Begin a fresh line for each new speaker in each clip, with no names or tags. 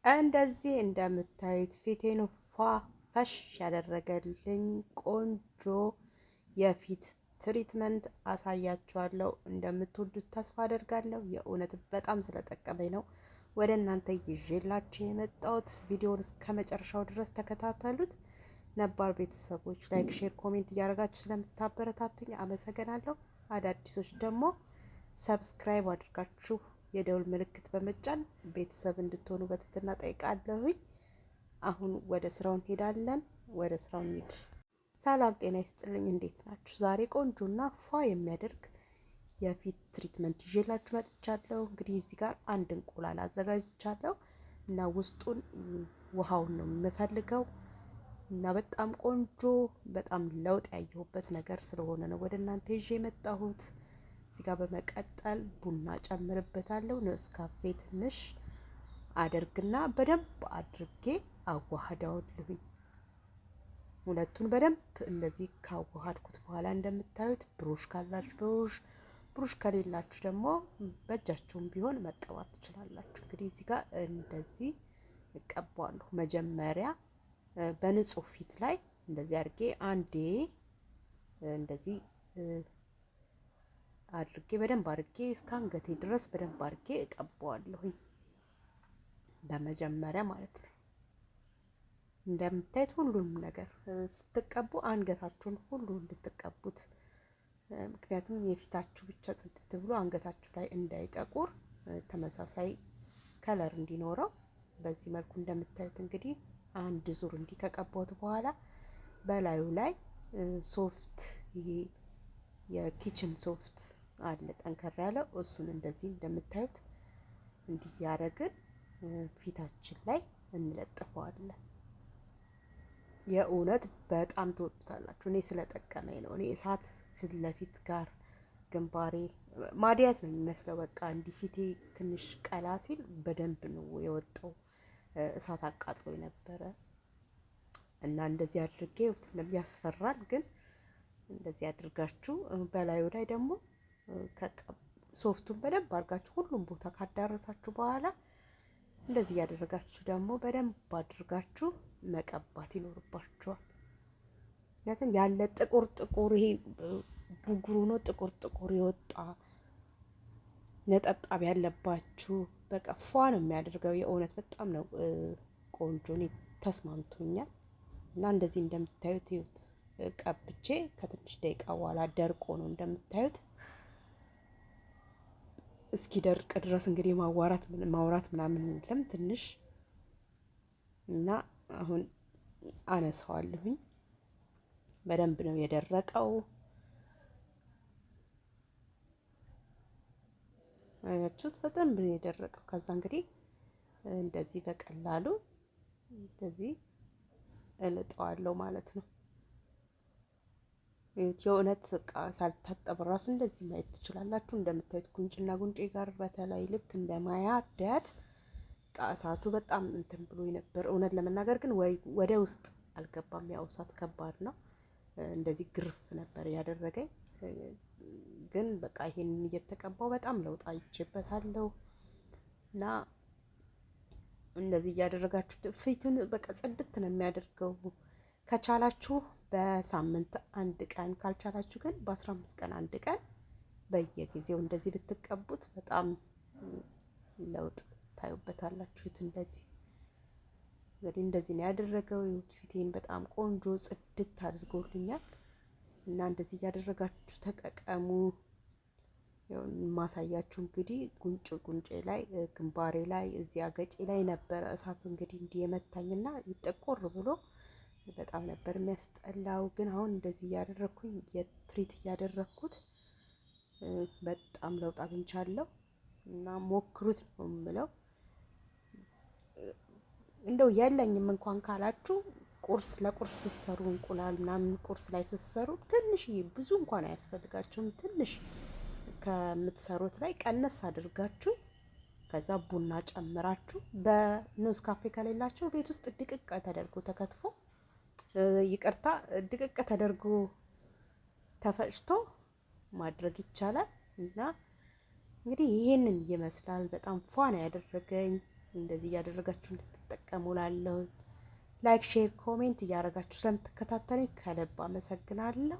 እንደዚህ እንደምታዩት ፊቴን ፏ ፈሽ ያደረገልኝ ቆንጆ የፊት treatment አሳያችኋለሁ። እንደምትወዱት ተስፋ አደርጋለሁ። የእውነት በጣም ስለጠቀመኝ ነው ወደ እናንተ ይዤላችሁ የመጣሁት። ቪዲዮውን እስከ መጨረሻው ድረስ ተከታተሉት። ነባር ቤተሰቦች like፣ share፣ comment እያደረጋችሁ ስለምታበረታቱኝ አመሰግናለሁ። አዳዲሶች ደግሞ subscribe አድርጋችሁ የደውል ምልክት በመጫን ቤተሰብ እንድትሆኑ በትህትና ጠይቃለሁኝ። አሁን ወደ ስራው እንሄዳለን። ወደ ስራው እንሂድ። ሰላም ጤና ይስጥልኝ። እንዴት ናችሁ? ዛሬ ቆንጆና ፏ የሚያደርግ የፊት treatment ይዤላችሁ መጥቻለሁ። እንግዲህ እዚህ ጋር አንድ እንቁላል አዘጋጅቻለሁ እና ውስጡን ውሃውን ነው የምፈልገው እና በጣም ቆንጆ በጣም ለውጥ ያየሁበት ነገር ስለሆነ ነው ወደ እናንተ ይዤ የመጣሁት። እዚህ ጋር በመቀጠል ቡና ጨምርበታለሁ። ኔስካፌ ትንሽ አደርግና በደንብ አድርጌ አዋህደዋለሁኝ። ሁለቱን በደንብ እንደዚህ ካዋሃድኩት በኋላ እንደምታዩት ብሩሽ ካላችሁ ብሩሽ፣ ብሩሽ ከሌላችሁ ደግሞ በእጃችሁም ቢሆን መቀባት ትችላላችሁ። እንግዲህ እዚህ ጋር እንደዚህ እቀባዋለሁ። መጀመሪያ በንጹህ ፊት ላይ እንደዚህ አድርጌ አንዴ እንደዚህ አድርጌ በደንብ አድርጌ እስከ አንገቴ ድረስ በደንብ አድርጌ እቀባዋለሁኝ በመጀመሪያ ማለት ነው። እንደምታዩት ሁሉንም ነገር ስትቀቡ አንገታችሁን ሁሉ እንድትቀቡት፣ ምክንያቱም የፊታችሁ ብቻ ጽድት ብሎ አንገታችሁ ላይ እንዳይጠቁር ተመሳሳይ color እንዲኖረው በዚህ መልኩ እንደምታዩት እንግዲህ አንድ ዙር እንዲህ ከቀባሁት በኋላ በላዩ ላይ ሶፍት፣ ይሄ የ kitchen ሶፍት አለ ጠንከር ያለው፣ እሱን እንደዚህ እንደምታዩት እንዲህ ያደረግን ፊታችን ላይ እንለጥፈዋለን። የእውነት በጣም ትወዱታላችሁ። እኔ ስለጠቀመኝ ነው። እኔ እሳት ፊት ለፊት ጋር ግንባሬ ማዲያት ነው የሚመስለው። በቃ እንዲህ ፊቴ ትንሽ ቀላ ሲል በደንብ ነው የወጣው። እሳት አቃጥሎ ነበረ እና እንደዚህ አድርጌ ያስፈራል፣ ግን እንደዚህ አድርጋችሁ በላዩ ላይ ደግሞ ሶፍቱን በደንብ አድርጋችሁ ሁሉም ቦታ ካዳረሳችሁ በኋላ እንደዚህ እያደረጋችሁ ደግሞ በደንብ አድርጋችሁ መቀባት ይኖርባችኋል። ምክንያቱም ያለ ጥቁር ጥቁር ይሄ ብጉር ሆኖ ጥቁር ጥቁር የወጣ ነጠብጣብ ያለባችሁ በቃ ፏ ነው የሚያደርገው። የእውነት በጣም ነው ቆንጆ፣ እኔ ተስማምቶኛል። እና እንደዚህ እንደምታዩት ይሁት ቀብቼ ከትንሽ ደቂቃ በኋላ ደርቆ ነው እንደምታዩት። እስኪደርቅ ድረስ እንግዲህ ማዋራት ማውራት ምናምን የለም ትንሽ እና አሁን አነሳዋለሁኝ። በደንብ ነው የደረቀው። አያችሁት? በደንብ ነው የደረቀው። ከዛ እንግዲህ እንደዚህ በቀላሉ እንደዚህ እልጠዋለሁ ማለት ነው። የእውነት እቃ ሳልታጠብ ራሱ እንደዚህ ማየት ትችላላችሁ። እንደምታዩት ጉንጭና ጉንጬ ጋር በተለይ ልክ እንደ ማያዳት እሳቱ በጣም እንትን ብሎ ነበር። እውነት ለመናገር ግን ወደ ውስጥ አልገባም። ያው እሳት ከባድ ነው። እንደዚህ ግርፍ ነበር ያደረገኝ። ግን በቃ ይሄንን እየተቀባው በጣም ለውጥ አይቼበታለሁ። እና እንደዚህ እያደረጋችሁ ፊቱን በቃ ጽድት ነው የሚያደርገው። ከቻላችሁ በሳምንት አንድ ቀን፣ ካልቻላችሁ ግን በ15 ቀን አንድ ቀን በየጊዜው እንደዚህ ብትቀቡት በጣም ለውጥ ታዩበታላችሁ። እንደዚህ እንግዲህ እንደዚህ ነው ያደረገው። ፊቴን በጣም ቆንጆ ጽድት አድርጎልኛል። እና እንደዚህ እያደረጋችሁ ተጠቀሙ። ማሳያችሁ እንግዲህ ጉንጭ ጉንጬ ላይ፣ ግንባሬ ላይ፣ እዚያ ገጬ ላይ ነበረ እሳት እንግዲህ እንዲህ የመታኝና ይጠቆር ብሎ በጣም ነበር የሚያስጠላው። ግን አሁን እንደዚህ እያደረግኩኝ የትሪት እያደረግኩት በጣም ለውጥ አግኝቻለሁ እና ሞክሩት ነው የምለው። እንደው የለኝም እንኳን ካላችሁ ቁርስ ለቁርስ ስትሰሩ እንቁላል ምናምን ቁርስ ላይ ስትሰሩ ትንሽ፣ ብዙ እንኳን አያስፈልጋችሁም። ትንሽ ከምትሰሩት ላይ ቀነስ አድርጋችሁ ከዛ ቡና ጨምራችሁ፣ በኔስካፌ ከሌላችሁ ቤት ውስጥ ድቅቅ ተደርጎ ተከትፎ፣ ይቅርታ፣ ድቅቅ ተደርጎ ተፈጭቶ ማድረግ ይቻላል። እና እንግዲህ ይሄንን ይመስላል። በጣም ፏ ነው ያደረገኝ። እንደዚህ እያደረጋችሁ እንድትጠቀሙ ላለሁ። Like፣ share፣ comment እያደረጋችሁ ስለምትከታተሉኝ ከልብ አመሰግናለሁ።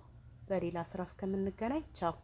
በሌላ ስራ እስከምንገናኝ ቻው።